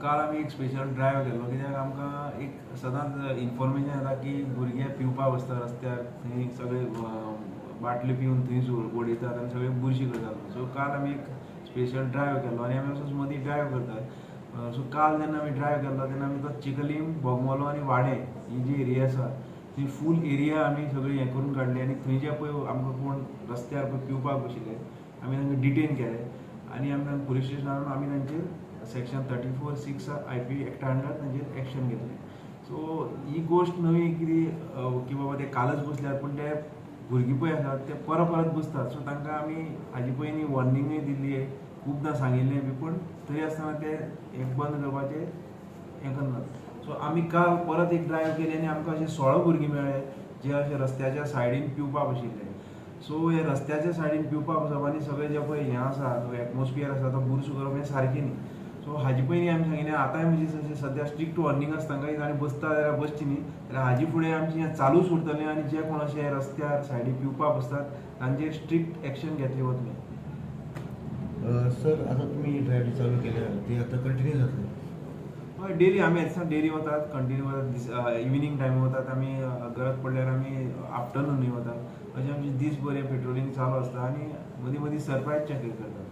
काल आमी एक स्पेशल ड्रायव्ह केल्लो कित्याक आमकां एक सदांच इन्फॉर्मेशन येता की भुरगे पिवपाक बसता रस्त्यार, थंय सगळे बाटली पिवन थंयच उडयतात आनी सगळे बुरशी करतात. सो काल आमी एक स्पेशल ड्रायव्ह केल्लो आनी आमी असोच मदीं ड्रायव्ह करतात. सो काल जेन्ना आमी ड्रायव्ह केल्लो तेन्ना आमी तो चिखलीम, बोगमोलो आनी वाडे ही जी एरिया आसा ती फूल एरिया आमी सगळी हें करून काडली आनी थंय जे पळय आमकां कोण रस्त्यार पळय पिवपाक बशिल्ले आमी तांकां डिटेन केले आनी आमी तांकां पुलीस स्टेशनार आमी तांचेर सेक्शन 34(6) IP एक्टा अंडर तांचेर एक्शन घेतलें. सो ही गोश्ट नवी कितें की बाबा ते कालच बसल्यात, पूण ते भुरगीं पळय आसात ते परत परत बसतात. सो तांकां आमी हाजे पयलीं वॉर्निंगूय दिल्ली, खुबदां सांगिल्लें बी, पूण तरी आसतना ते हें बंद करपाचें हें करनात. सो आमी काल परत एक ड्रायव्ह केली आनी आमकां अशे 16 भुरगीं मेळ्ळे जे अशे रस्त्याच्या सायडीन पिवपाक बशिल्ले. सो हे रस्त्याच्या सायडीन पिवपाक बसप आनी सगळें जें पळय हें आसा एटमॉस्फियर आसा तो बुरसो करप हें सारकें न्ही. सो हाजे पयलीं आमी सांगिल्लें, आतांय म्हणजे सद्या स्ट्रिक्ट वॉर्निंग आसा तांकां, आनी बसता जाल्यार बसची न्ही, जाल्यार हाजे फुडें आमचें हें चालूच उरतलें आनी जे कोण अशे रस्त्यार सायडीन पिवपाक बसतात तांचेर स्ट्रिक्ट एक्शन घेतली वतली. सर, आतां तुमी ड्रायव्ह चालू केल्या ती आतां कंटिन्यू जातली? हय, डेली आमी येतना डेली वतात, कंटिन्यू वतात. इविनींग टायम वतात आमी, गरज पडल्यार आमी आफ्टरनूनूय वतात. अशें आमचें दीसभर हें पेट्रोलिंग चालू आसता आनी मदीं मदीं सरप्रायज चॅकींग करतात.